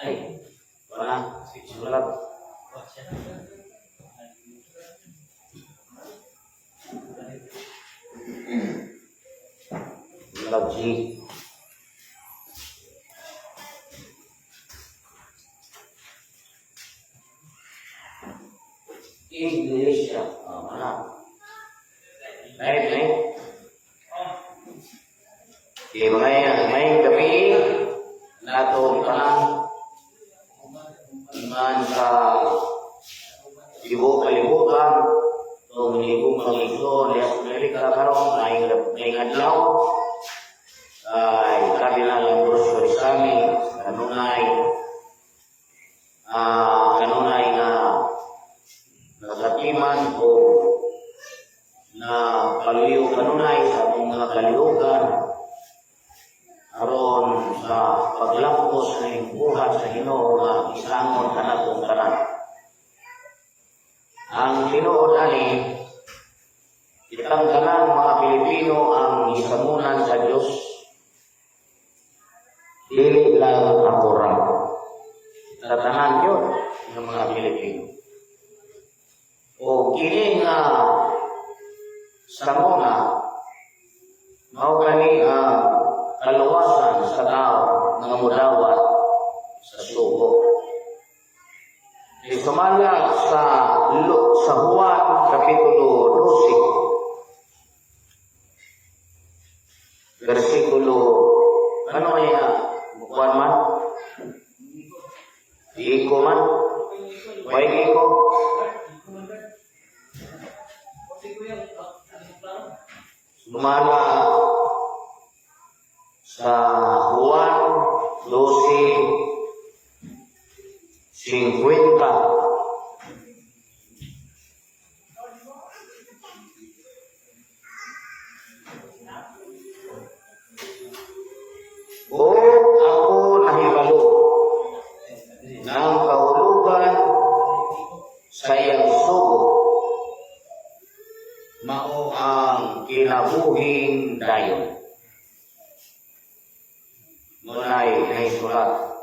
Ay, wala. Sulat. Lagi. Iglesia. Oh, wala. Right, right? Di mga may gabi nato tanan man sa tibuok kalibutan o manigong mga igsoon diha sa Amerika karon, maayong maayong adlaw ay Cardinal Ambrosio Rizami, kanunay nga nakatiman o na paluyo kanunay sa atong mga kalihukan aron sa paglampos ng buhat sa Ginoo nga isangon kanatong tanan. Ang tinuod ani, kitang tanan mga Pilipino ang gisangunan sa Dios. Dili lang ako ra. Sa tanan yun ng mga Pilipino. O kini nga sanguna mao kani ang kaluwasan sa tao nga mudawat sa sugo. Di sumala sa Juan Kapitulo 12 versikulo, ano ya, bukuan man Iko man. Way iko. Sumala sa Juan 12:50. O ako nahibalo ng kahulugan sa iyang sugo mao ang kinabuhing dayon. Muna'y nahisulat.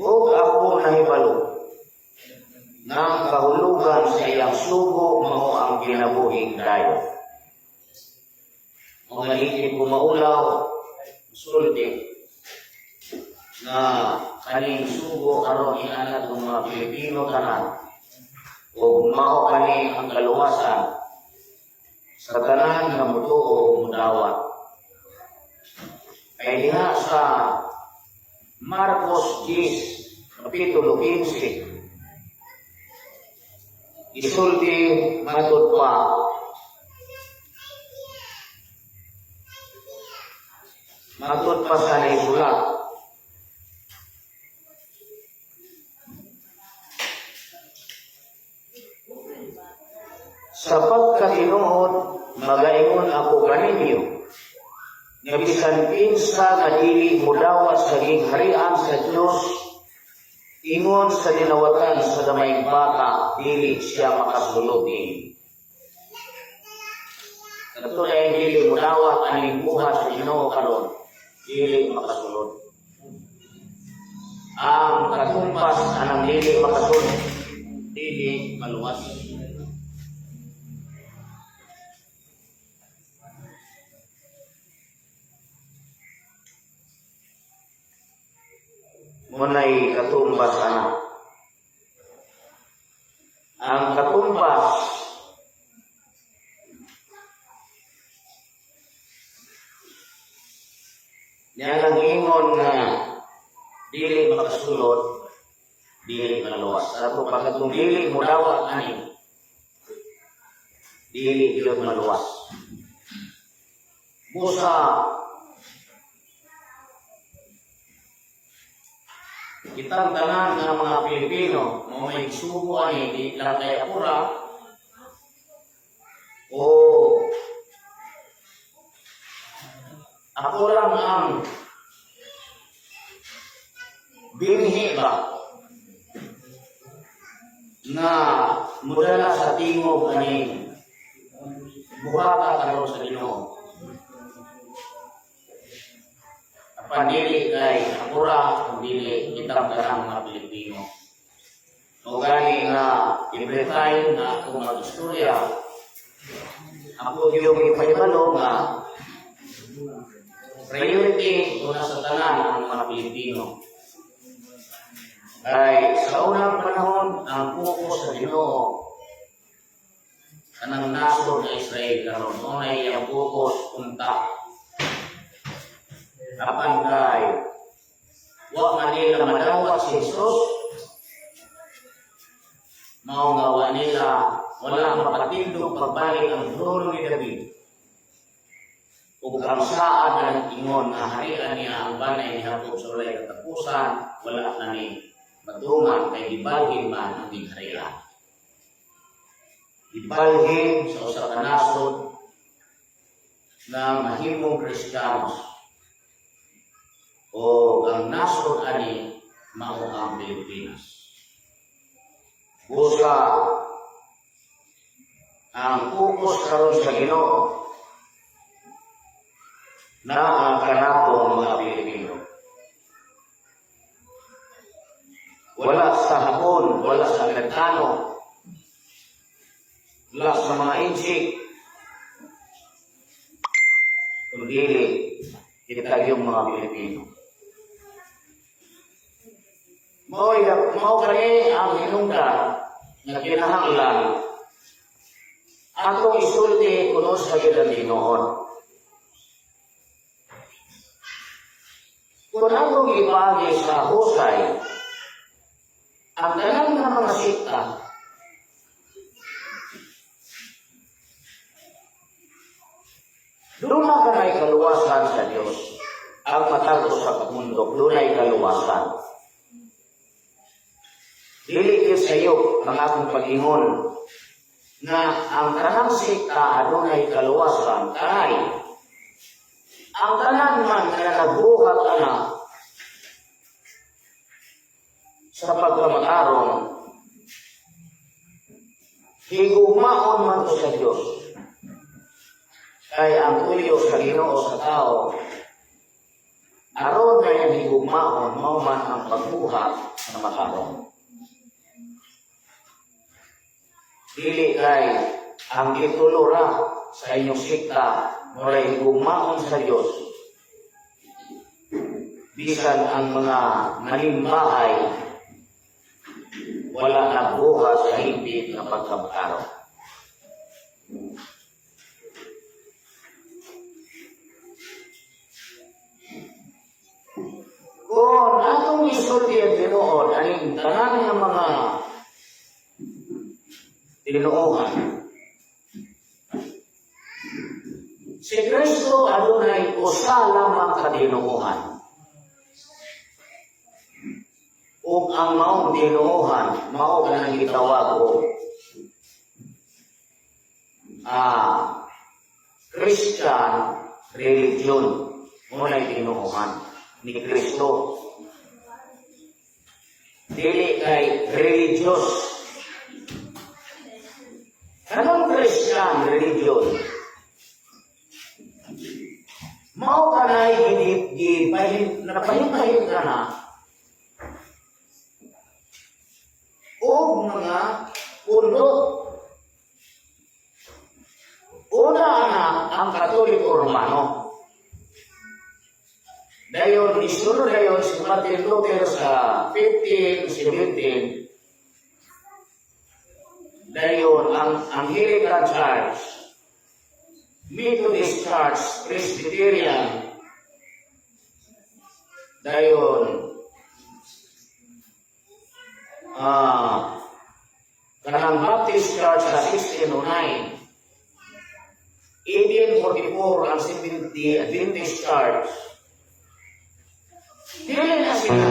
O ako nahibalo ng kahulugan sa iyang sugo mao ang kinabuhing dayon. Mga higit ko maulaw, sulti na kaning sugo aron ianad ng mga Pilipino tanan o mao kani ang kaluwasan sa tanan nga mutuo, mudawat. Kay diha sa Marcos 10, Kapitulo 15, isulti matud pa sa naisulat. Sa pagkatinuod, magaingon ako kaninyo, nga bisan kinsa nga dili mudawat sa gingharian sa Dios ingon sa dinawatan sa gamayng bata, dili siya makasulod din. Kato dahil dili mudawat aning buhat sa Ginoo karon, dili makasulod. Ang katumpas anang dili makasulod, dili maluwas. Muna'y katumbas ana. Ang katumbas niya lang ingon nga dili makasulod, dili maluwas. Sa pagkatong dili mo dawat ani, dili gyud maluwas. Busa kitang tanan nga mga Pilipino mo may sugo ani, di lang kay apura o ako lang ang binhi ba nga mudala sa tingog ani buhata karon sa Ginoo. Apan dili kay ako ra, kung dili kitang tanang mga Pilipino. Mao gani nga every time na ako mag-istorya, ako yung ipahibalo nga priority una sa tanan ang mga Pilipino. Kay sa unang panahon, ang focus sa Ginoo kanang nasod na Israel karon, mao na iyang focus unta. Apan kay wa man nila madawat si Jesus, mao nga wa nila wala mapatindog pagbalik ang trono ni David. Ug ang saad na nag-ingon nga harian niya ang banay ni Jacob sa walay katapusan, wala na ni matuman kay gibalhin man ang gingharian. Gibalhin sa usa ka nasod nga mahimong Kristiyanos. O ang nasod ani mao ang Pilipinas. Busa ang focus karon sa Ginoo naa kanato ang mga Pilipino. Wala sa Hapon, wala sa Amerikano, wala sa mga Intsik, kundi kita yung mga Pilipino. Mao mao kani ang hinungdan nga kinahanglan atong isulti kuno sa gyud ang Ginoo. Kung atong ipagi sa husay, ang tanan nga mga sikta, doon na kanay kaluwasan sa Dios. Ang matag usa ka mundok, dunay kaluwasan. Dili gyud sayo ang akong pag-ingon nga ang tanang sikta adunay kaluwasan kay ang tanan man nga nagbuhat ana sa pagkamatarong, higugmaon man to sa Dios. Kay ang tuyo sa Ginoo sa tao aron na iyang higugmaon, mao man ang pagbuhat sa matarong. Dili kay ang gitulo ra sa inyong sikta walay higugmaon sa Dios. Bisan ang mga manimbahay wala nagbuhat sa higpit nga pagkamatarong. Kung atong isulti ang tinuod, aning tanan nga mga tinuohan, si Kristo adunay usa lamang ka tinuohan. Ug ang maong tinuohan, mao kanang gitawag og Christian religion. Mao nay tinuohan ni Kristo. Dili kay religious. Kanang Christian religion, mao kanay gibahin napahinpahin ka na og mga pundo. Una ana ang Katoliko Romano. Dayon, isunod dayon si Martin Luther sa 1517. Dayon, ang Anglican Church, Methodist Church, Presbyterian, dayon, kanang Baptist Church sa 1609, 1844 ang Seventh-day Adventist Church. Dili na sila.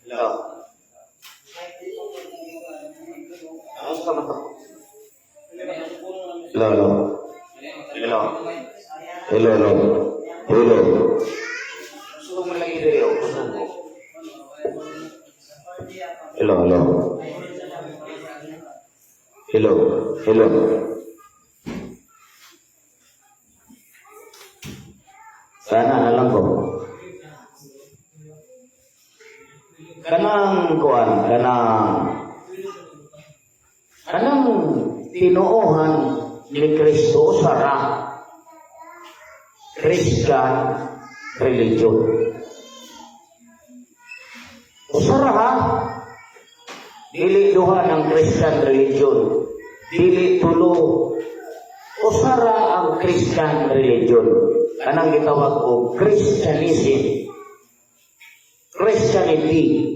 Hello. Kamusta man to? Hello, hello. Hello. Hello, hello. Hello. Gusto mo lagi diri. Hello, hello. Hello, hello. Sana na lang ko. Kanang kuan, kanang tinuohan ni Kristo sara Christian religion. Usara ha? Dili duha ng Christian religion. Dili tulo. Usara ang Christian religion. Kanang gitawag og Christianism. Christianity.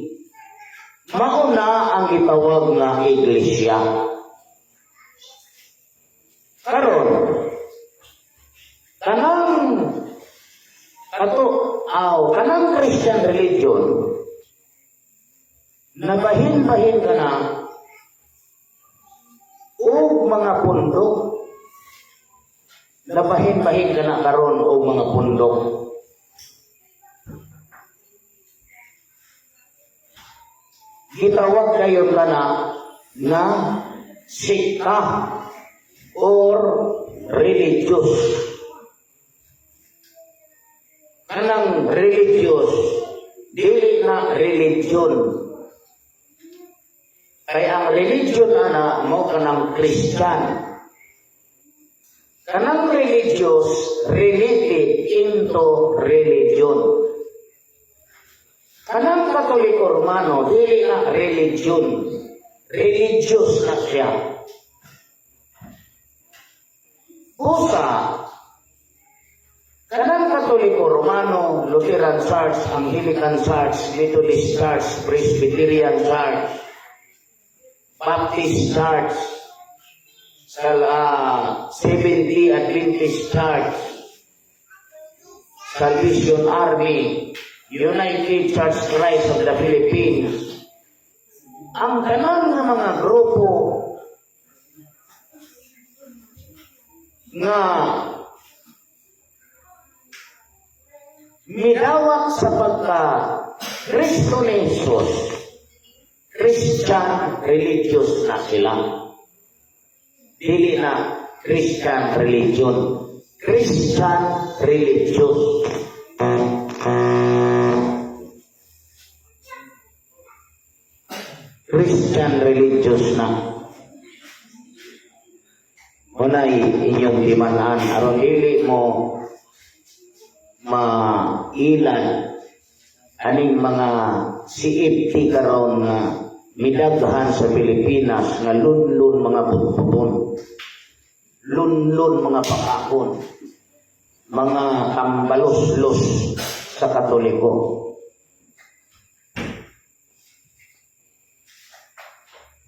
Mauna ang gitawag nga iglesia. Karon, kanang ato aw kanang Christian religion, nabahin-bahin ka na og mga pundok, nabahin-bahin ka na karon og mga pundok. Gitawag kayo ka na nga sikta or religious. Kanang religious, dili na religion. Kay ang religion ana mo kanang Christian. Kanang religious related into religion. Kanang Katoliko Romano dili na religion. Religious na siya. Busa, kanang Katoliko Romano, Lutheran Church, Anglican Church, Methodist Church, Presbyterian Church, Baptist Church, Seventh-day Adventist Church, Salvation Army, United Church Christ of the Philippines. Ang kanan nga mga grupo nga midawat sa pagka Kristo ni Jesus, Christian religious na sila. Dili na Christian religion. Christian religious. Christian religious na. Unay inyong timan-an aron dili mo mailan aning mga CFT karon nga midaghan sa Pilipinas nga lunlun mga butbuton, lunlun mga pakakon, mga tambaloslos sa Katoliko.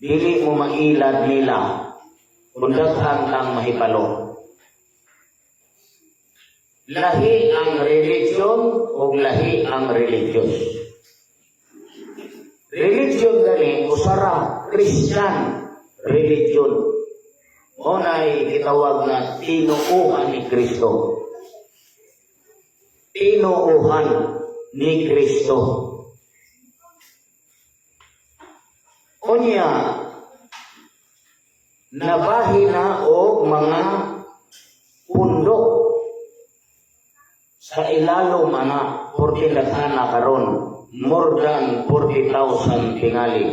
Dili mo mailad nila kung daghan kang mahibalo. Lahi ang religion o lahi ang religious. Religion gani usara Christian religion. Mo nay gitawag na tinuohan ni Kristo. Tinuohan ni Kristo. Unya nabahi na og mga pundok sa ilalom ana 40 na karon, more than 40,000 tingali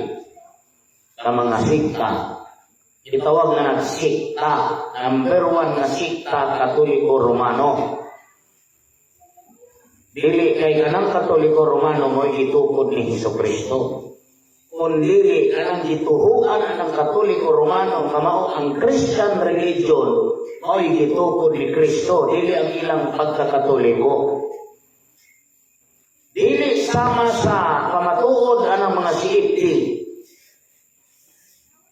sa mga sikta. Gitawag na nagsikta. Number 1 nga sikta, Katoliko Romano. Dili kay kanang Katoliko Romano mo'y gitukod ni Hesus Kristo. Kung dili kanang gituhuan ang Katoliko Romano nga mao ang Christian religion, mao'y gitukod ni Kristo, dili ang ilang pagkakatoliko. Dili sama sa pamatuod anang mga CFT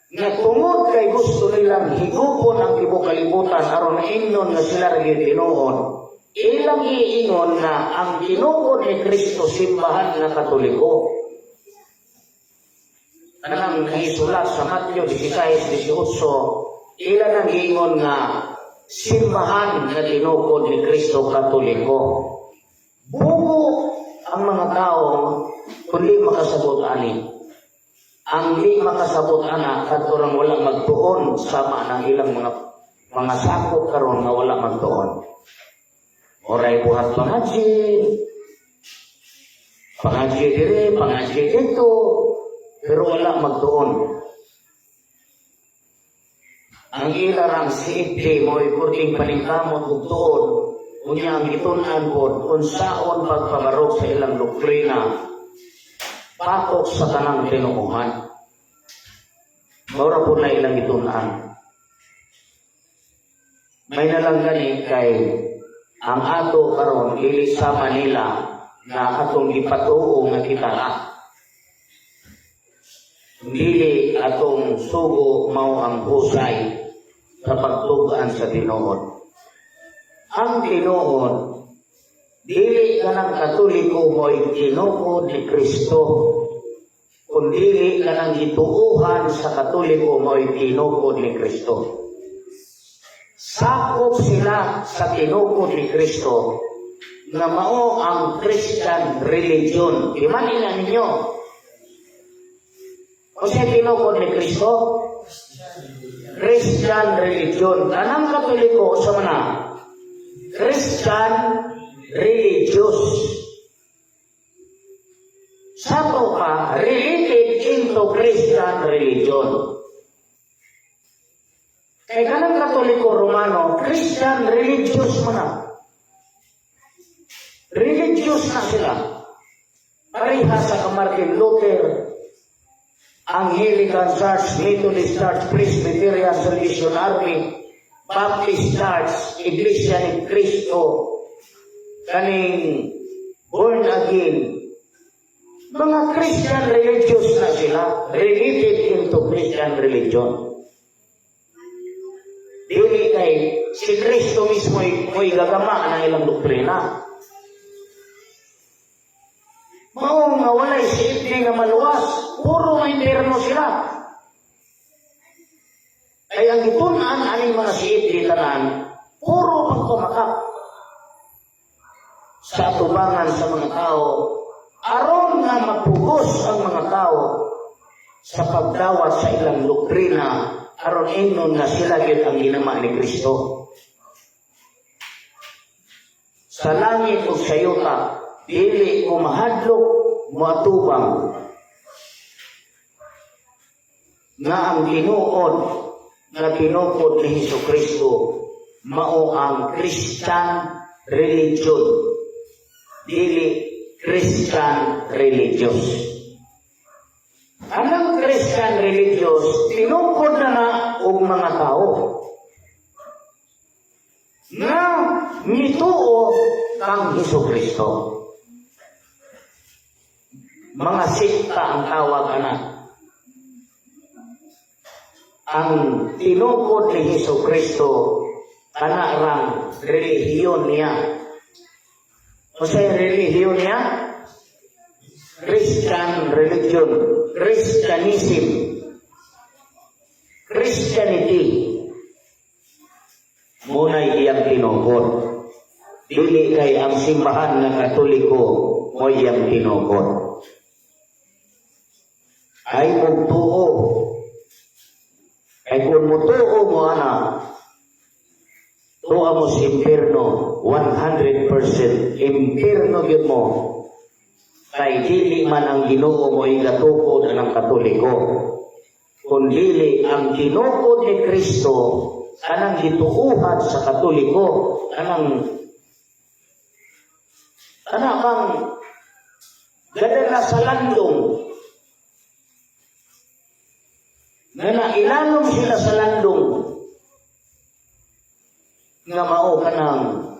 nga tungod kay gusto nilang higupon ang tibuok kalibutan aron ingnon nga sila ra gyud tinuod, ilang iingon na ang tinuod ni Kristo simbahan nga Katoliko. Kanang isulat sa Mateo 16:18, ilan ang giingon nga simbahan nga tinukod ni Kristo Katoliko. Bugo ang mga tao kundi makasabot ani. Ang di makasabot ana, kadto rang wala magtuon, sama ng ilang mga sakop karon nga wala magtuon. Oray buhat pangaji, pangaji dire, pangaji dito, pero wala magtuon. Ang ilarang si mo'y kurting paningkamot ug tuon, unya ang gitun-an pod unsaon pagpabarog sa ilang doktrina patok sa tanang tinuohan. Mao po na ilang gitun-an. May nalang gani kay ang ato karon dili sa Manila na atong gipatuo nga kita ra. Dili atong sugo mao ang husay sa pagtug-an sa tinuod. Ang tinuod, dili kanang Katoliko mo'y tinukod ni Kristo, kundi kanang gituuhan sa Katoliko mo'y tinukod ni Kristo. Sakop sila sa tinukod ni Kristo nga mao ang Christian religion. Di man ina ninyo. O siya tinukod ni Kristo? Christian religion. Kanang Katoliko sa mana? Christian religious. Sa to pa, related into Christian religion. Kay kanang Katoliko Romano, Christian religious man na. Religious na sila. Pareha sa ka Martin Luther, Anglican Church, Methodist Church, Presbyterian, Salvation Army, Baptist Church, Iglesia ni Cristo, kaning born again, mga Christian religious na sila, related into Christian religion. Dili kay si Kristo mismo mo'y gagama ng ilang doktrina. Mao nga walay si nga maluwas, puro impyerno sila. Ay ang gitun-an aning mga siit tanan, puro pagpamakak sa atubangan sa mga tao, aron nga mapugos ang mga tao sa pagdawat sa ilang doktrina, aron ingnon nga sila gyud ang ginama ni Kristo. Sa langit o sa yuta, dili ko mahadlok moatubang nga ang tinuod nga tinukod ni Hesus Kristo mao ang Christian religion, dili Christian religious. Anang Christian religious, tinukod na na og mga tao nga mituo kang Hesus Kristo. Mga sikta ang tawag ana. Ang tinukod ni Hesus Kristo, kana rang relihiyon niya. Unsay relihiyon niya? Christian religion, Christianism, Christianity. Muna'y iyang tinukod. Dili kay ang simbahan nga Katoliko mo iyang tinukod. Ay mugtuo. Kay kung mutuo mo ana, tuwa mo sa impierno, 100% impierno gyud mo. Kay dili man ang Ginoo mo igatukod anang Katoliko. Kung dili ang tinukod ni Kristo, kanang gituuhan sa Katoliko, kanang kana kang gadala sa landong, nga nailalom sila sa landong nga mao kanang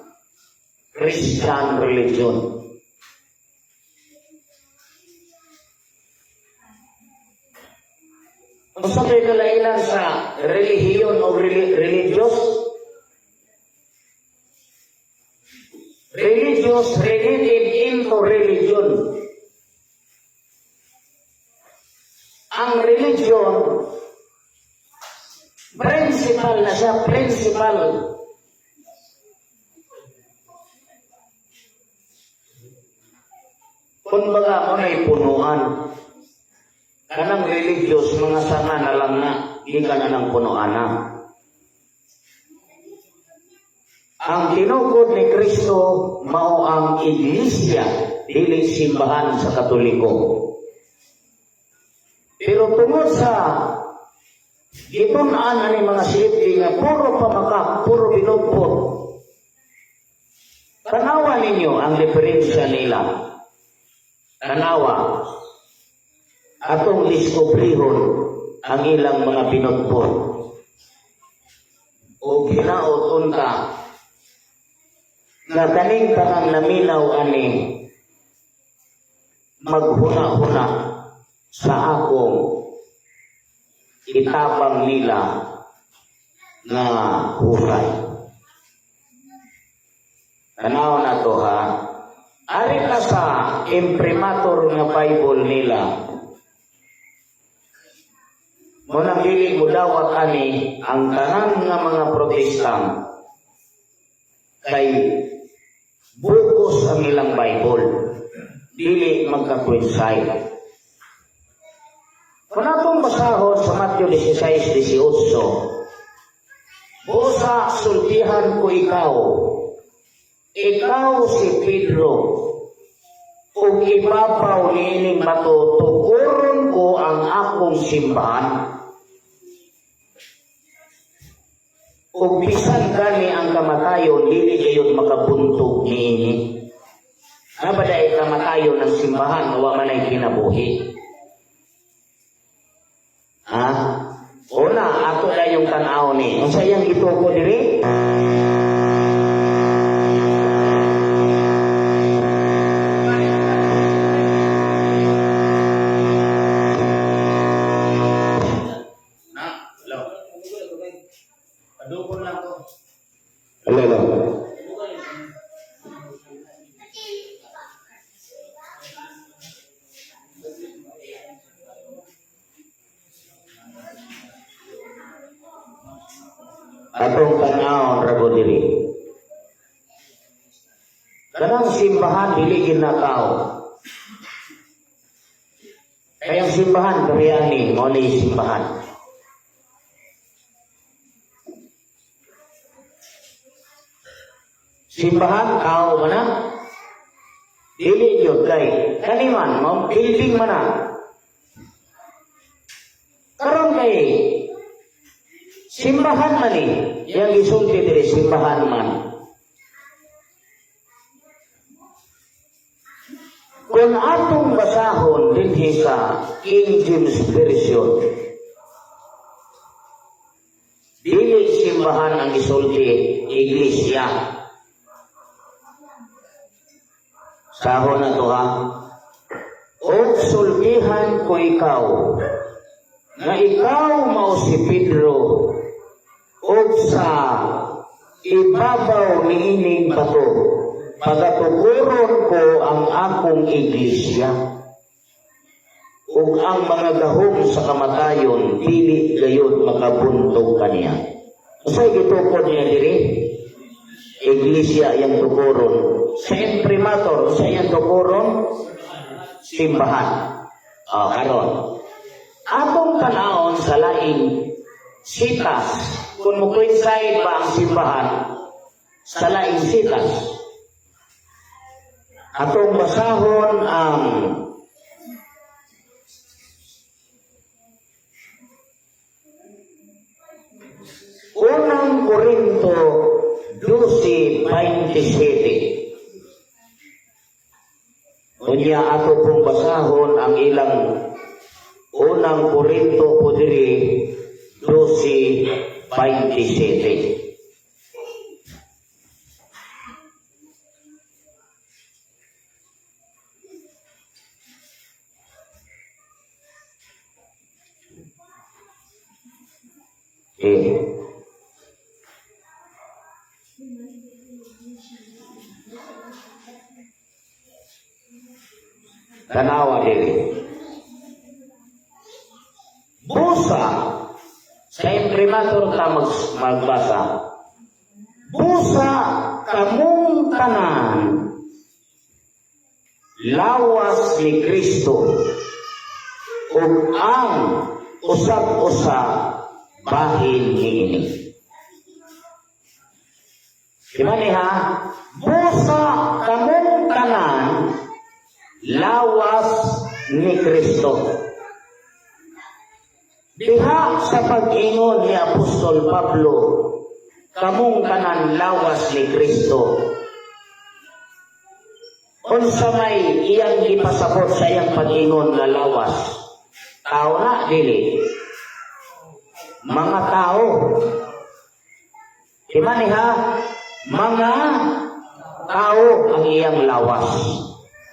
Christian religion. Unsa may kalainan sa relihiyon o religious? Religious related into religion. Ang religion, principal na siya, principal. Kumbaga mo na'y punuan. Kanang religious, mga sanga na lang na, gikan anang punoana. Ang tinukod ni Kristo mao ang iglesia, dili simbahan sa Katoliko. Pero tungod sa gitun-an ani mga CFD nga puro pamakak, puro binugpot. Tanawa ninyo ang diferensya nila. Tanawa. Atong diskubrihon ang ilang mga binugpot. O hinaot unta nga kaning tanang naminaw ani maghuna-huna sa akong itabang nila nga husay. Tanaw na to, ha. Ari ka sa imprimatur nga Bible nila. Mao nang dili mo dawat ani ang tanan nga mga Protestant kay bukos ang ilang Bible. Dili magka-coincide. Kung atong basahon sa Matthew 16:18, "Busa sultihan ko ikaw, ikaw si Pedro, ug ibabaw niining bato tukuron ko ang akong simbahan. Ug bisan gani ang kamatayon, dili gayud makabuntog niini." Naa ba diay kamatayon ng simbahan, wa man ay kinabuhi? Ha? Una, ato na yung tanaw ni. Unsa iyang gituko diri? Na, hello. Padukon lang ko. Hello, hello. Atong tanawon ra ko diri. Kanang simbahan dili ginakaw. Kaya ang simbahan kaya ni mao ni simbahan. Simbahan tao man na. Dili gyud kay kani man mao building man na. Karon kay simbahan man ni, yang gisulti diri simbahan man. Kung atong basahon dinhi sa King James Version, dili simbahan ang gisulti, iglesia. Sahon na to, ha. "Og sultihan ko ikaw, nga ikaw mao si Pedro, ug sa ibabaw niining bato pagatukuron ko ang akong iglesia, ug ang mga gahom sa kamatayon dili gayud makabuntog kaniya." Unsay gitukod niya diri? Iglesia iyang tukuron. Sa imprimatur, sa iyang tukuron? Simbahan. Oh, karon. Atong tanawon sa laing sitas, kung mo coincide ba ang simbahan sa laing sitas. Atong basahon ang Unang Korinto 12:27. Unya ato pong basahon ang ilang Unang Korinto po diri 12:27. Eh. Tanawa diri. Busa sa imprimatur ta magbasa. "Busa kamong tanan lawas ni Kristo." Ug ang usag-usa bahin niini. Di ba niha? Busa kamong tanan lawas ni Kristo. Diha sa pag-ingon ni Apostol Pablo, kamong tanan lawas ni Kristo. Unsa may iyang gipasabot sa iyang pag-ingon nga lawas? Tao na, dili? Mga tao. Di ba niha? Mga tao ang iyang lawas.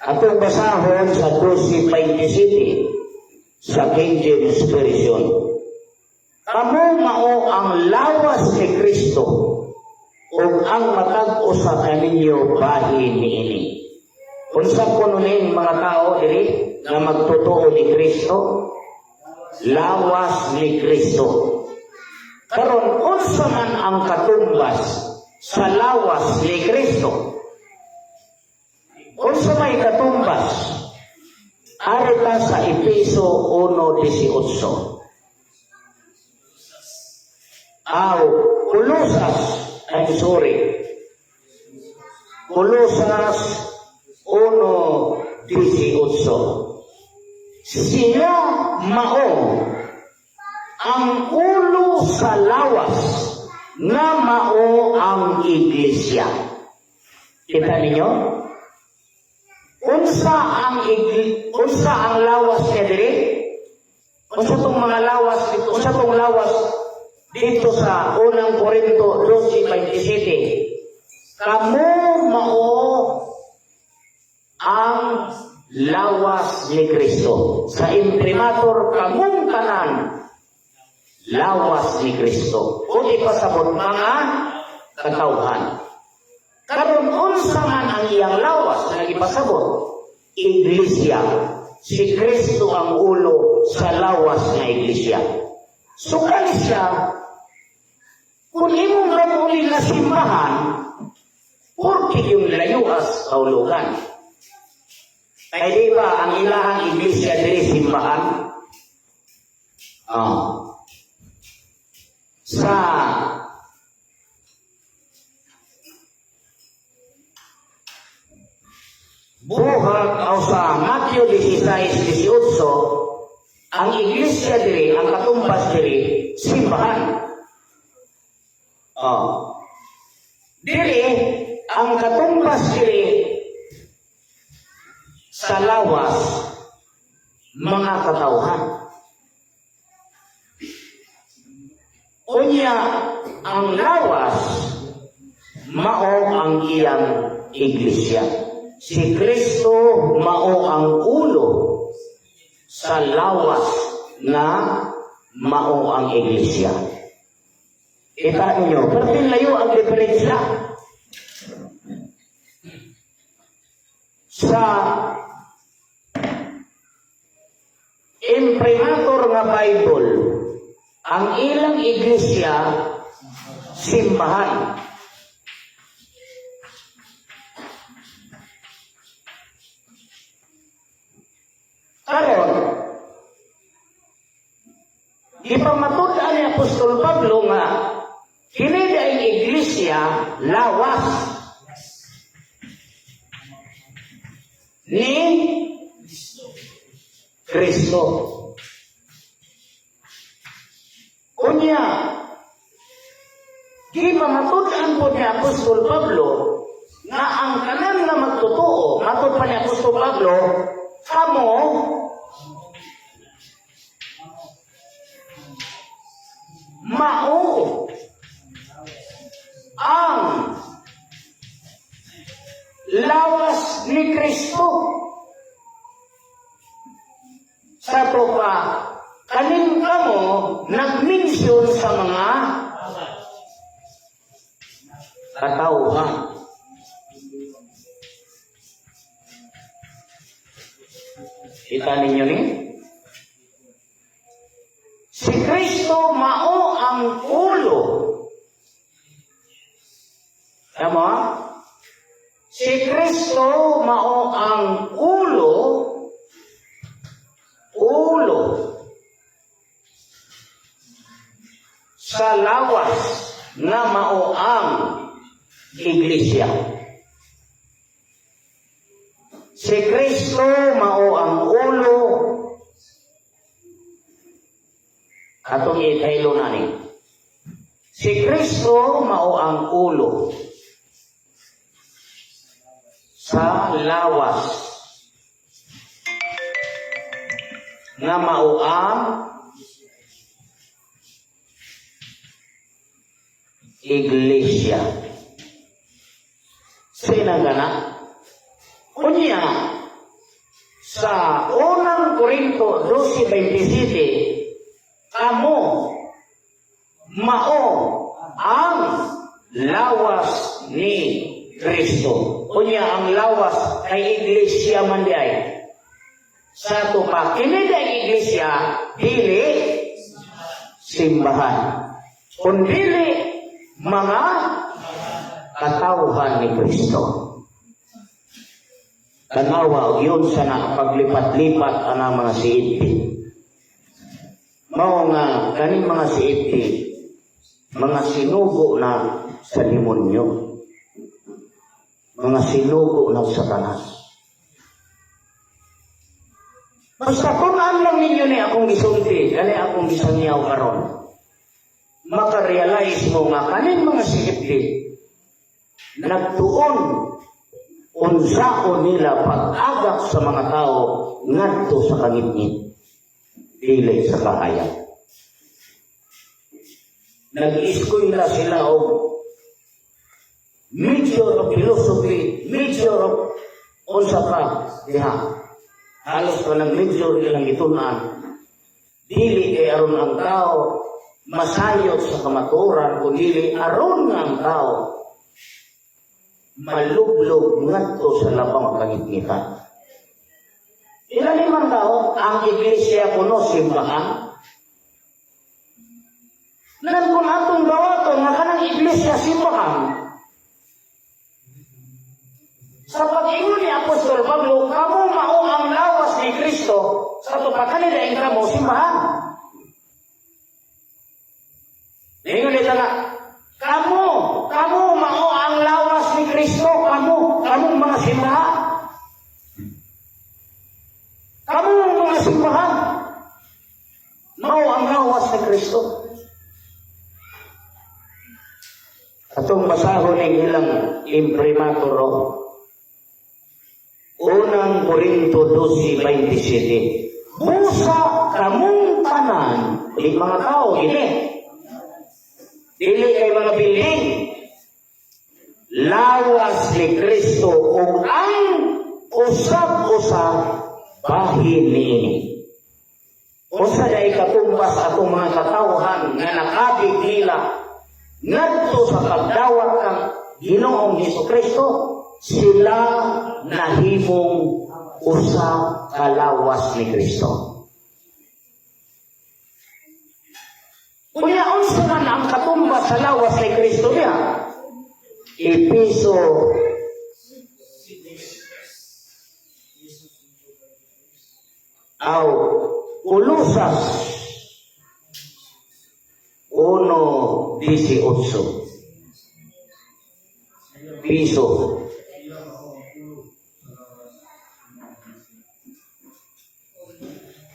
Atong basahon sa 12.27 sa King James Version. Kamo mao ang lawas ni Kristo ug ang matag usa kaninyo bahin niini. Unsa kuno ning mga tao diri nga magtotoo ni Kristo? Lawas ni Kristo. Karon, unsa man ang katumbas sa lawas ni Kristo? Unsa may katumbas? Arita sa Efeso 1:18. Aw, Kolosas, I'm sorry. Kolosas 1:18. Siya mao ang ulo sa lawas nga mao ang iglesia. Kita ninyo? Unsa ang lawas niya diri? Unsa tong mga lawas dito? Unsa tong lawas dito sa Unang Korinto 12:27? Kamo mao ang lawas ni Kristo. Sa imprimatur, kamong tanan lawas ni Kristo. O ipasabot, mga katawhan. Karon, unsa man ang iyang lawas na ipasabot? Iglesia. Si Kristo ang ulo sa lawas nga iglesia. So kani siya, kung imong ramulin na simbahan, porque yung layuas kaulugan. Kay di ba ang ilahang iglesia diri simbahan? Oh. Sa Buhat o sa Matthew 16:18, ang iglesia diri, ang katumbas diri, simbahan. Oh. Diri, ang katumbas diri sa lawas, mga katawhan. Unya, ang lawas, mao ang iyang iglesia. Si Kristo mao ang ulo sa lawas na mao ang iglesia. Kita ninyo, perting layo ang diferensya. Sa imprimatur nga Bible, ang ilang iglesia, simbahan. Karon, gipamatud-an ni Apostol Pablo nga kini ang iglesia lawas ni Kristo. Unya, gipamatud-an po ni Apostol Pablo nga ang tanan nga magtotoo, matod pa ni Apostol Pablo, kamo mao ang lawas ni Kristo. Sa to pa, kaning kamo nag-mention sa mga katawhan. Kita ninyo ni? Si Kristo mao ang ulo. Tama? Si Kristo mao ang ulo, ulo. Sa lawas nga mao ang iglesia. Si Kristo mao ang ulo. Atong itaylo nani. Si Kristo mao ang ulo sa lawas nga mao ang iglesia. Sina gana? Unya, sa Unang Korinto 12:27, kamo mao ang lawas ni Kristo. Unya, ang lawas kay iglesia man di ay. Sa tupa, kini di iglesia, dili simbahan. Kung dili mga katawhan ni Kristo. Tanawa, yun sa nakapaglipat-lipat ang mga CFP. Mao nga, kaning mga CFP, mga sinugo na sa demonyo. Mga sinugo na sa Satanas. Basta kung lang ninyo ni akong gisulti, gani akong gisangyaw karon. Makarealize mo nga kaning mga CFP, nagtuon unsaon nila pag-agak sa mga tao ngadto sa kangitngit, dili sa kahayag. Nag-eskwela sila og major of philosophy, major of unsa pa diha. Halos pa ng major ilang gitun-an. Dili kay aron ang tao masayod sa kamatuoran, kun dili aron nga ang tao malublog ngadto sa labang kangitngitan. Ilan man tao, ang iglesia kuno simbahan. Nan kung atong gawaton nga kanang iglesia simbahan, sa pag-ingon ni Apostol Pablo, kamo mao ang lawas ni Kristo, sa tupa kanila ang kamo simbahan. Ingon nito nga, kamo, kamo mao ang lawas ni Kristo, kamo, kamong mga simbahan. Kamo mga simbahan. Mao ang lawas ni Kristo. Atong basahon ning ilang imprimatur. Unang Korinto 12:27. Busa kamong tanan, di mga tao, gini. Dili kay mga building. Lawas ni Kristo ug ang usab-usab bahin niini. Usa dai katumbas atong mga katawhan nga nakabig nila ngadto sa pagdawat kang Ginoong Hesus Kristo, sila nahimong usa ka lawas ni Kristo. Unya, unsa man ang katumbas sa lawas ni Kristo niya? Episo aw Kolosas 1:18. Piso.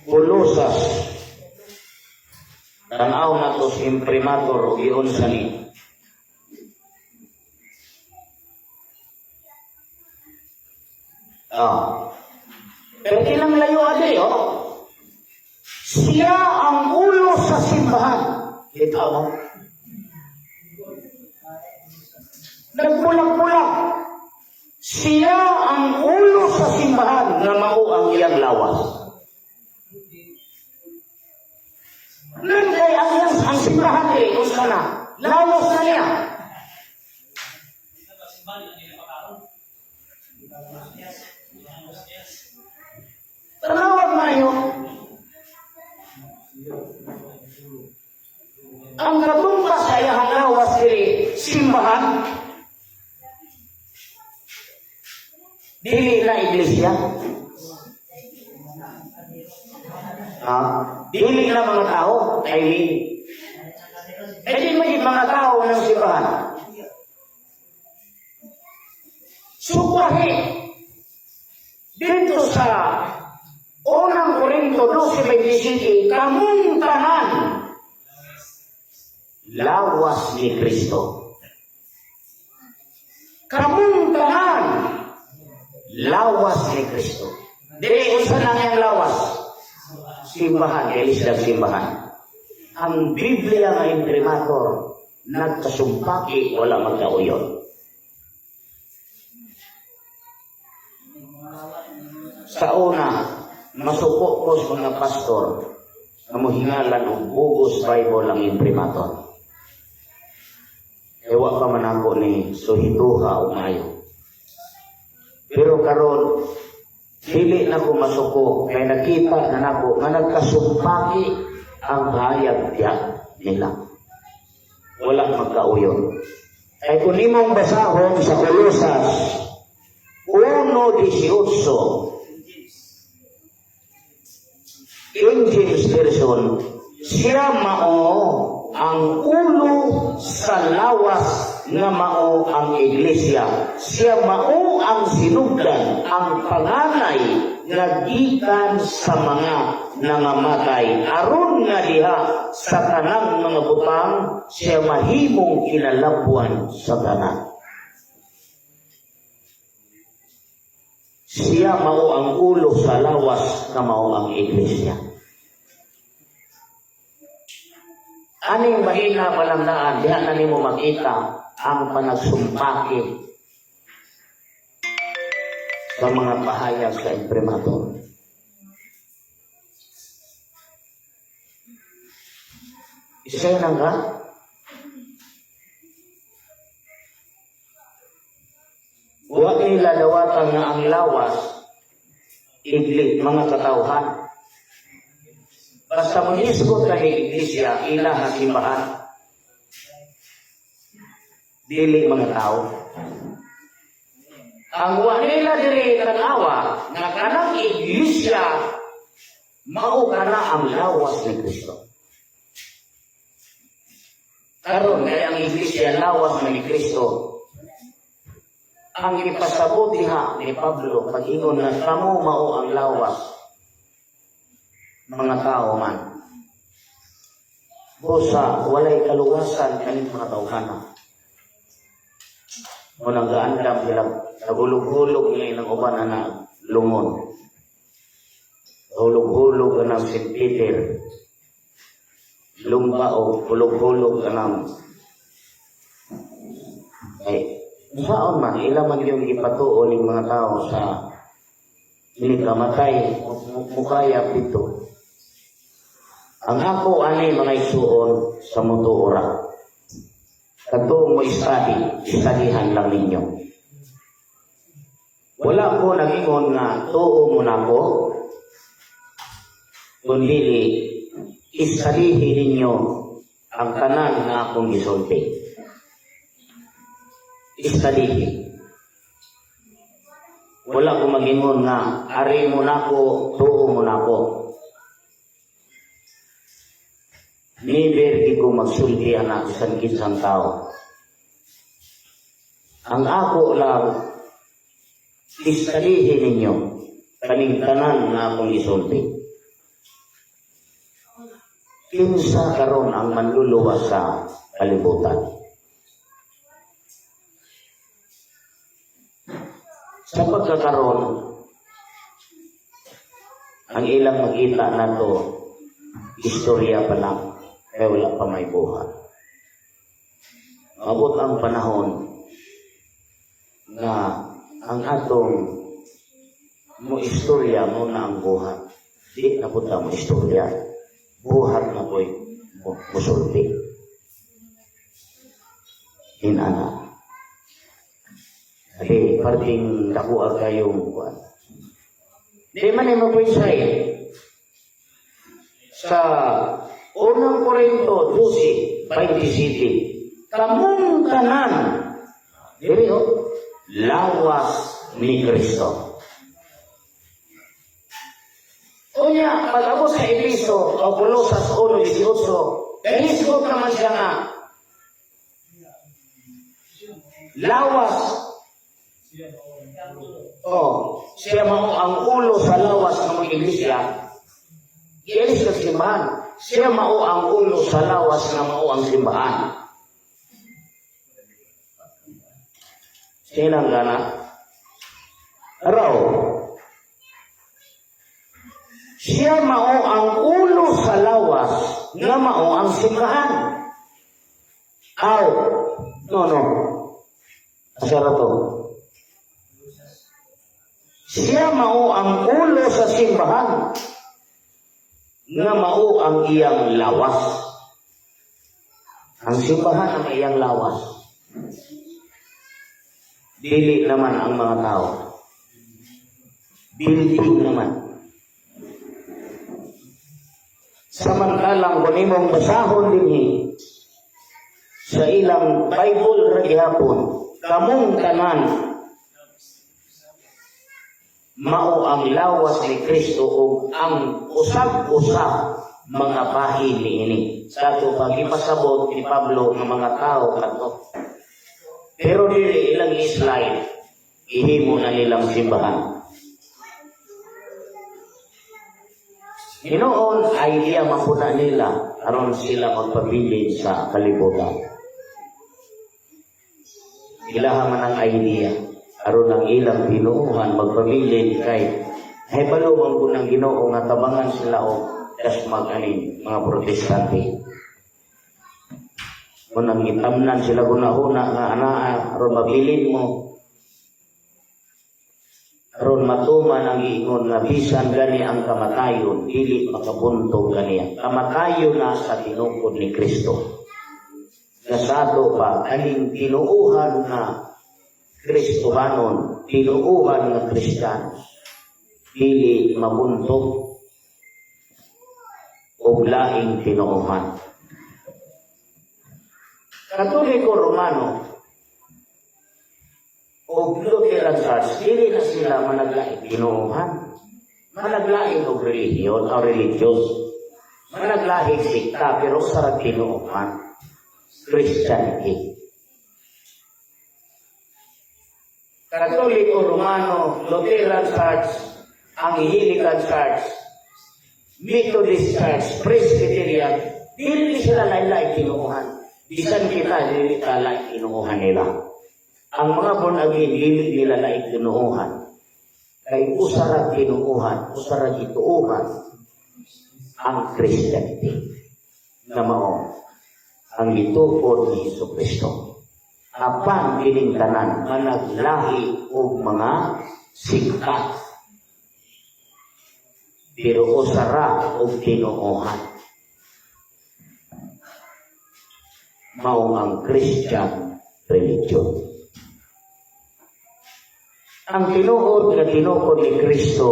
Kolosas. Tanaw na to sa imprimatur o iyon sa ni. Ah. Pero ilang layo ade, oh. Siya ang ulo sa simbahan. Kita mo? Nagbulag-bulag. Siya ang ulo sa simbahan nga mao ang iyang lawas. Nan kay ang iyang ang simbahan eh, unsa na? Lawas na niya. Tanawag mayo. Ang katumbas sa iyang lawas diri simbahan, dili na iglesia. Ha? Dili na mga tao, I mean. Eh di may mga tao ng simbahan. Sukwahi dito sa Unang Korinto 12:27, kamong tanan lawas ni Kristo. Kamong tanan lawas ni Kristo. Dili, unsa nang iyang lawas? Simbahan, Elisab simbahan. Ang Biblia nga imprimatur nagkasumpaki, wala magkauyon. Sa una, masuko ko sa mga pastor nga mohingalan og bogus Bible ang imprimatur. Ewa pa man ako ni suhituha o maayo. Pero karon dili na ko masuko kay nakita na nako nga nagkasumpaki ang hayag diya nila. Wala magkauyon. Kay kung imong basahon sa Colosas 1:18, King James Version, siya mao ang ulo sa lawas nga mao ang iglesia. Siya mao ang sinugdan, ang panganay nga gikan sa mga nangamatay. Aron nga diha sa tanang mga butang, siya mahimong kinalabwan sa tanan. Siya mao ang ulo sa lawas nga mao ang iglesia. Aning mahina palang daan, diha na nimo makita ang panagsumpaki sa mga pahayag sa imprimatur. Isa nang ka? Wa nila dawatan nga ang lawas igli mga katawhan. Basta mangisgot ka ni iglesia, ilaha simbahan. Dili mga tao. Ang wa nila diri tan-awa nga kanang iglesia mao kana ang lawas ni Kristo. Karon kay ang iglesia lawas ni Kristo. Ang ipasabot diha ni Pablo pag-ingon nga kamo mao ang lawas, mga tao man. Busa walay kaluwasan kaning mga tawhana. Mo nang gaandam sila, nagulog-hulog nila ilang uban na lungon. Hulog-hulog ang St. Peter. Lumba o hulog-hulog ang ay saan man, ila man yung ipatuo ning mga tao sa ini kamatay, mukaya pito. Ang ako ani mga igsuon sa mutuora. Kadto mo study, studyhan lang ninyo. Wala ko nag-ingon nga tuo mo nako, kundi istudyhin ninyo ang tanan nga akong gisulti. Istudyhin. Wala ko mag-ingon nga ari mo nako, tuo mo nako. Never di ko magsulti ana bisan kinsang tao. Ang ako lang, istudyhin ninyo kaning tanan nga akong gisulti. Kinsa karon ang manluluwas sa kalibutan? Sa pagkakaroon, ang ilang makita nato, istorya pa lang, kaya wala pa may buhat. Abot ang panahon na ang atong mo istorya mo na ang buhat. Di na po ta mo istorya. Buhat na po'y musulti. Inana. Di, parting dakuha kayong kuan. Di man ay magpensay. Sa Unang Korinto 12:27, kamong tanan, diri oh, lawas ni Kristo. Unya, pag-abot sa Episo o Colosas 1:18, kahisgot naman siya nga, lawas. Oh, siya mao ang ulo sa lawas ng mga iglesia. Gialis sa simbahan. Siya mao ang ulo sa lawas nga mao ang simbahan. Sinang gana? Raw. Siya mao ang ulo sa lawas nga mao ang simbahan. Aw, no. Asa ra to? Siya mao ang ulo sa simbahan nga mao ang iyang lawas. Ang simbahan ang iyang lawas. Dili naman ang mga tao. Building naman. Samantalang kung imong basahon dinhi sa ilang Bible ra gihapon, kamong tanan mao ang lawas ni Kristo ug ang usab-usab mga bahin niini. Sa ato pagipasabot ni Pablo nga mga tao kadto. Pero dili ilang i-slide, ihimo na nilang simbahan. Hinoon ay iya mapuna nila aron sila magpabilin sa kalibutan. Ilaha man ang idea aron ang ilang tinuohan magpabilin kay hibalo man po ng Ginoo nga tabangan sila og dasmag aning mga Protestante. Kung nang itamnan sila gunahuna nga anaa aron mabilin mo, aron matuman ang giingon nga bisan gani ang kamatayon dili makabuntog kaniya. Kamatayon na sa tinukod ni Kristo. Nga sa ato pa kaning tinuohan nga Kristohanon, tinuohan nga Kristiyano, dili mabuntog og laing tinuohan. Katoliko Romano o Lutheran Church, dili na sila managlaing tinuohan. Managlaing og relihiyon o religious. Managlaing sikta pero sa tinuohan. Christianity. Katoliko Romano, Lutheran Church, Anglican Church, Methodist Church, Presbyterian, dili sila lain-lain tinuohan. Bisan kita, dili ta lain tinuohan nila. Ang mga born again, dili nila lain tinuohan. Kay usara tinuohan, usara gituohan ang Christianity na mao ang gitukod ni Hesus Kristo. Apan kining tanan managlahi og mga sikka, pero usara og tinuohan. Mao ang Christian religion. Ang tinuod nga tinukod ni Kristo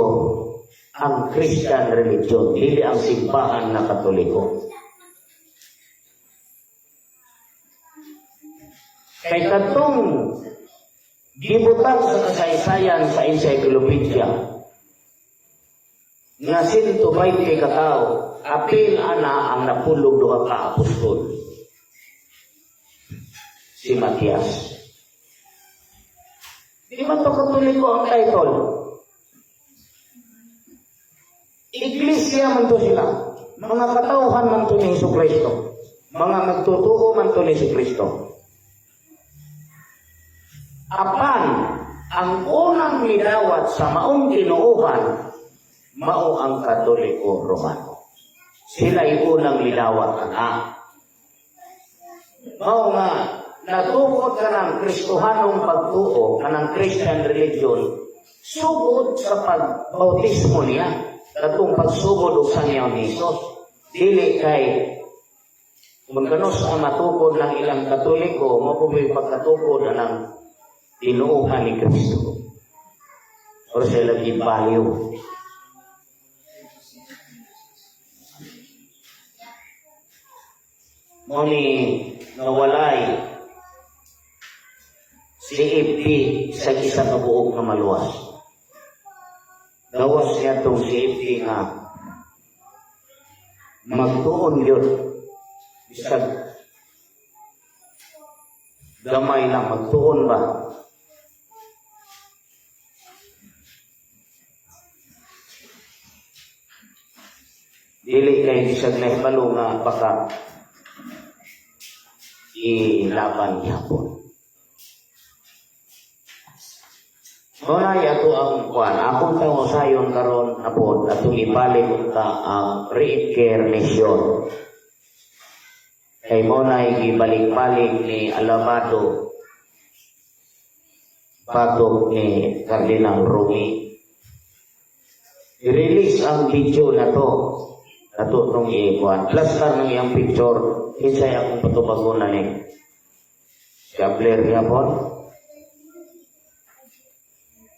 ang Christian religion, dili ang simbahan na Katoliko. Kay kadtong gibutang sa kasaysayan sa encyclopedia nga 120 ka tawo, apil ana ang napulog duha ka apostol, si Matias. Di man to Katoliko ang title. Iglesia man to sila. Mga katawhan man to ni Hesus Kristo. Mga magtutuo man to ni Hesus Kristo. Apan, ang unang midawat sa maong tinuohan, mao ang Katoliko Romano. Sila'y unang midawat ana. Mao nga, natukod ka ng Kristohanong pagtuo, kanang Christian religion, sugod sa pagbautismo niya, katong pagsugod og sangyaw ni Jesus. Dili kay kung kanos ang matukod ng ilang Katoliko, mao po may pagkatukod ng tinuohan ni Kristo. Or sila gibaliw. Mao ni nawalay CFP sa isa ka buok nga maluwas. Gawas niya tong CFP nga Magtuon yun. Bisag gamay lang, magtuon ba? Dili kay bisag nahibalo nga baka ilaban gihapon. Muna ato ang kuan, akong pangusayon karon na pod atong ibalik unta ang reincarnation. Kay mo na gibalik-balik ni Alabado batok ni Cardinal Rumi. I-release ang video na to ato nung ikuan. Plastar ng iyang picture, kinsay akong patubagon na ni. Si Abler gyapon.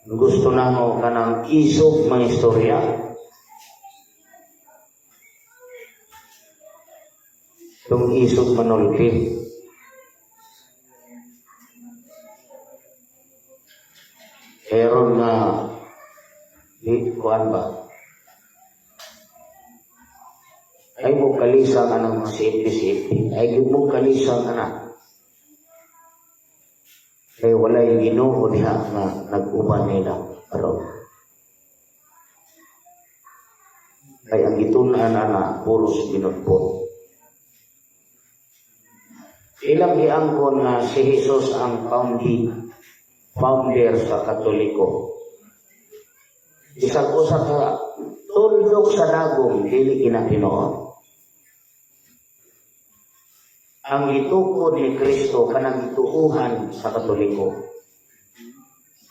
Gusto na mo kanang isog mga istorya. Itong isog manulpi. Meron nga di kuan ba? Ay mo kalisang anang mga safety-safety. Ay mo kalisang anak. Kay walay Ginoo diha nga nag-uban nila karon. Kay ang gitun-an ana puros binudbod. Ilang giangkon nga si Jesus ang founder sa Katoliko. Bisag usa ka tuldok sa dagom dili kinatinuod. Ang gitukod ni Kristo kanang gituuhan sa Katoliko.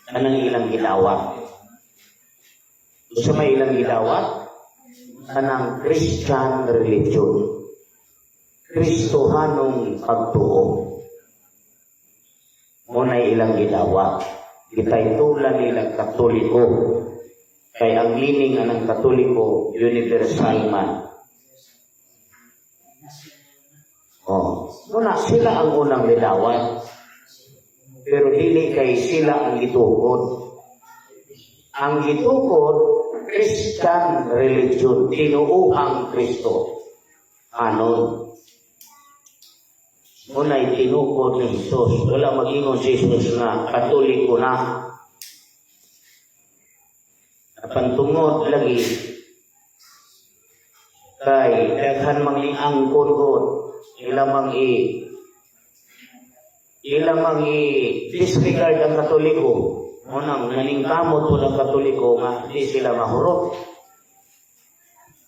Kanang ilang gidawat. Unsa may ilang gidawat? Kanang Christian religion. Kristohanong pagtuo. Mo na ilang gidawat. Gitaytulan nila Katoliko. Kay ang meaning anang Katoliko, universal man. Oh, muna sila ang unang gidawat. Pero dili kay sila ang gitukod. Ang gitukod, Christian religion, tinuuhang Kristo. Anon. Muna'y tinukod ni Jesus. Wala mag-ingon si Jesus nga Katoliko na. Napantungod lagi kay daghan mang angkon god ila mang i disregard ang Katoliko. Munang naningkamot po ang Katoliko nga di sila mahurot.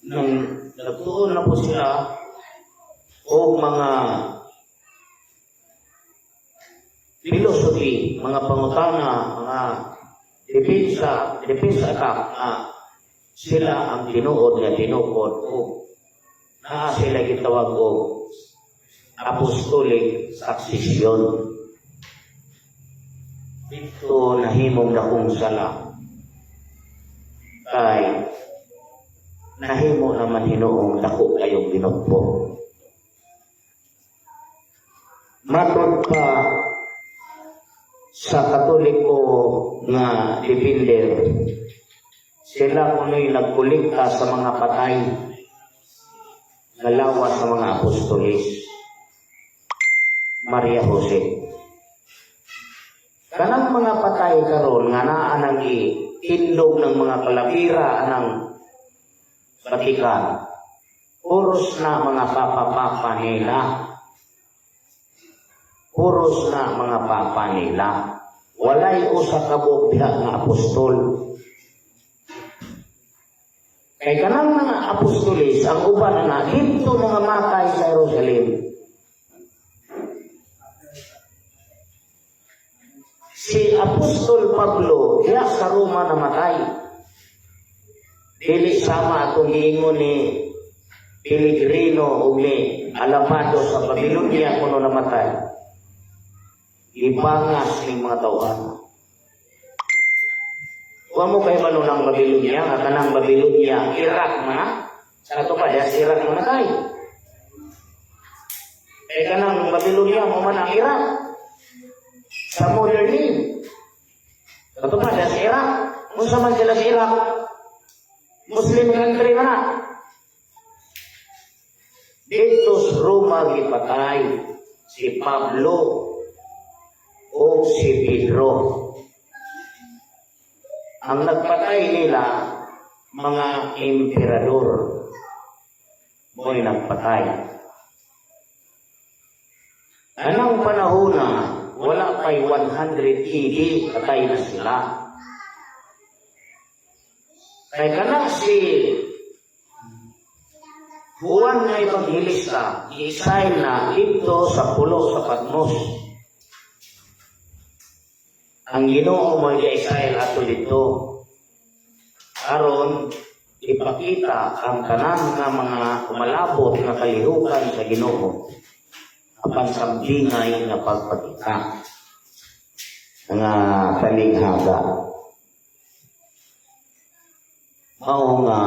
Nang nagtuon na po sila o mga philosophy, mga pangutana, mga depensa attack nga sila ang tinuod nga tinukod o naa sila gitawag og apostolic succession. Dito nahimong dakong sala kay nahimo naman hinuong dako kayong binugbo. Matod pa sa Katoliko nga defender, sila kuno'y nagkolekta sa mga patay nga lawas sa mga apostoles. Maria Jose. Kanang mga patay karon nga naa nang tindog ng mga kalabira anang Vatican. Puros na mga papa-papa nila. Puros na mga papa nila. Walay usa ka buok diha nga apostol. Kay kanang mga apostoles, ang uban na didto mga matay sa Jerusalem. Si Apostol Pablo diha sa Roma namatay. Dili sama atong giingon ni Pelegrino ug ni Alabado sa Babylonia kuno namatay. Ibangas ning mga tawhan. Wa mo kay balo ng Babylonia nga kanang Babylonia Iraq man sa ato pa diha sa Iraq namatay. Kay kanang Babylonia mo man ang Iraq sa modern day. Ato pa diha sa Iraq. Unsa man sila sa Iraq? Muslim country man na. Dito sa Roma gipatay si Pablo o si Pedro. Ang nagpatay nila, mga emperador mo'y nagpatay. Anong panahon na wala pa'y 100 AD, patay na sila. Kay kana si Juan nga Ebanghilista, i-exile na dito sa pulo sa Patmos. Ang Ginoo mo i-exile ato dito. Aron ipakita ang tanan nga mga umalabot nga kalihukan sa Ginoo apan sa bingay nga pagpakita nga talinghaga. Mao nga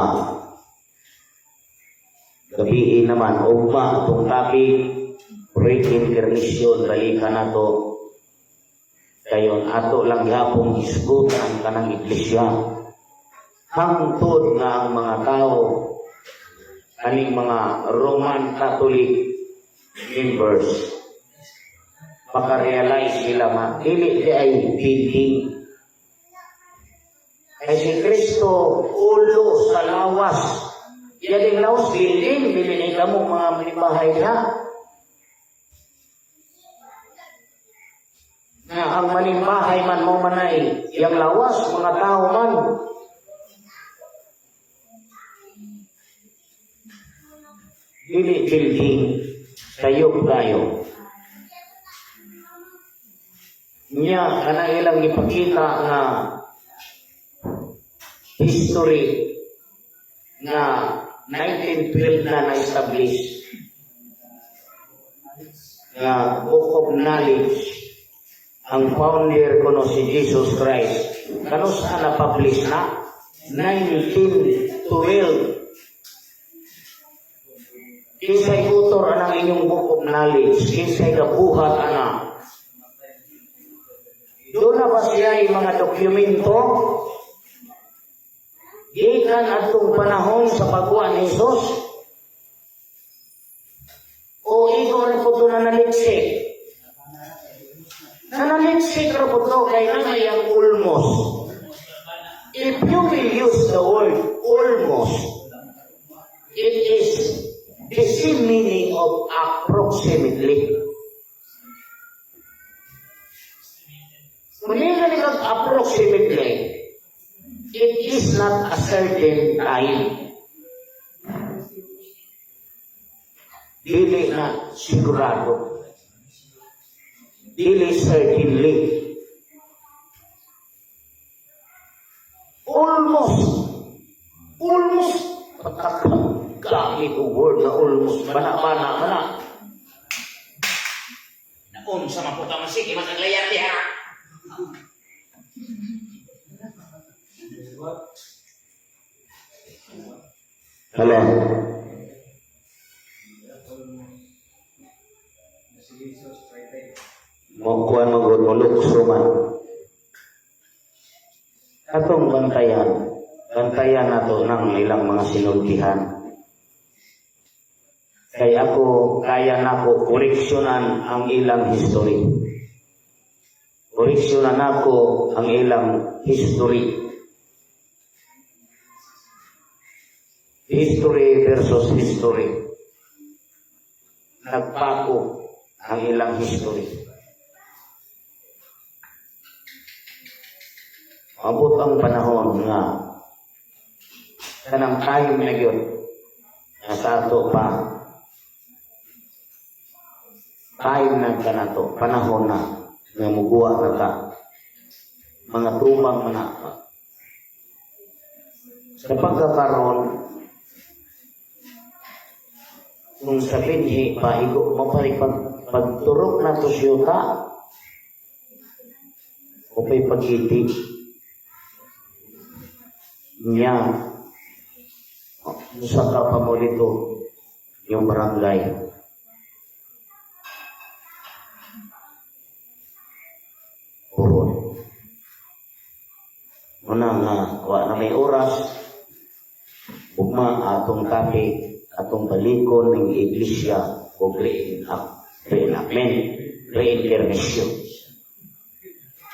gabii naman ugma atong topic, reincarnation. Balikan nato kayon, ato lang gihapon hisgutan kanang iglesia hangtod nga ang mga tao kaning mga Roman Catholic members makarealize sila ma dili di ay building, kay si Kristo ulo sa lawas. Yan lawas building, dili ni kamo mga bahay na nga ang manimbahay man mo manay yang lawas, mga tao man. Dili building, sayop tayo niya. Kana ilang ipakita nga history nga 1912 na na-establish nga Book of Knowledge, ang founder kuno si Jesus Christ. Kano sa na-publish na 1912. Kinsay author anang inyong Book of Knowledge? Kinsay gabuhat ana? Doon na ba siya yung mga dokumento? Gikan atong panahon sa pagwa ni Jesus? O igo rin po ito na nalitsik? Nanalitsik rin po ito kay nanay ang almost. If you will use the word "almost", it is the same meaning of "approximately". Kung hindi ka "approximately", it is not a certain time. Dili na sigurado. Dili certainly. Almost. Almost. Patakang gamit o word na "almost". Bana, bana, bana. Naon sa maputa man sige mas naglayar diha. Hello. Mo kuan magod mo lukso man. Atong bantayan, bantayan nato ng ilang mga sinultihan. Kay ako, kaya nako koreksyonan ang ilang history. Koreksyonan nako ang ilang history. History versus history. Nagpako ang ilang history. Abot ang panahon nga kanang time na gyud nga sa ato pa, time na kanato, panahon na nga muguwa na ta, mga tumang man na sa pagkakaroon. Kung sa binhi pa igo mo pa pagturok na to siyuta o pa'y pag-iti niya sa ka pa mo dito yung barangay Puron. Una nga, wa na may oras, ugma atong topic. Atong balikon ng iglesia o reenactment, reincarnation.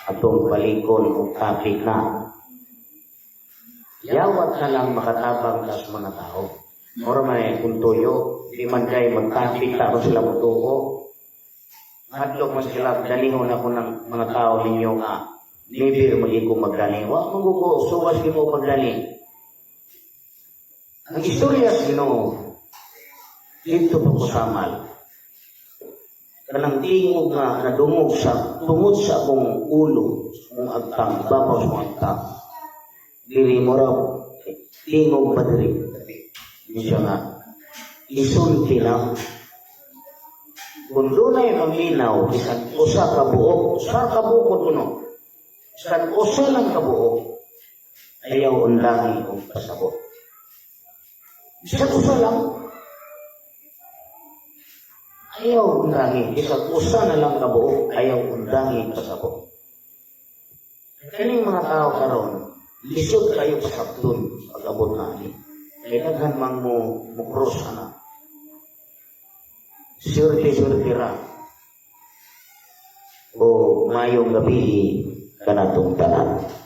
Atong balikon og topic na yawat na lang makatabang ka sa mga tao. Ora man kung tuyo, di man kay magtapik ta sila mutuo. Hadlok man sila, danihon ako ng mga tao ninyo nga never maging ko magdani. Wa man ko suwas mo pagdani. Ang istorya sa Ginoo dito pa ko samal. Kanang tingog nga nadungog sa tungod sa akong ulo, sa akong agtang, babaw sa akong agtang. Diri mo raw, tingog pa diri. Hindi siya nga, isulti lang. Kung dunay maminaw, bisan usa ka buok, usa ka buok kuno. Bisan usa lang ka buok, ayaw undangi og pasabot. Bisan usa lang. Ayaw undangi, bisan usa na lang ka buok, ayaw undangi pasabot. Kaning mga tao karon, lisod kayo pasabton pag abot na ani. Kay daghan mang mo cross ana. Surti-surti ra. O mayong gabi kanatong tanan.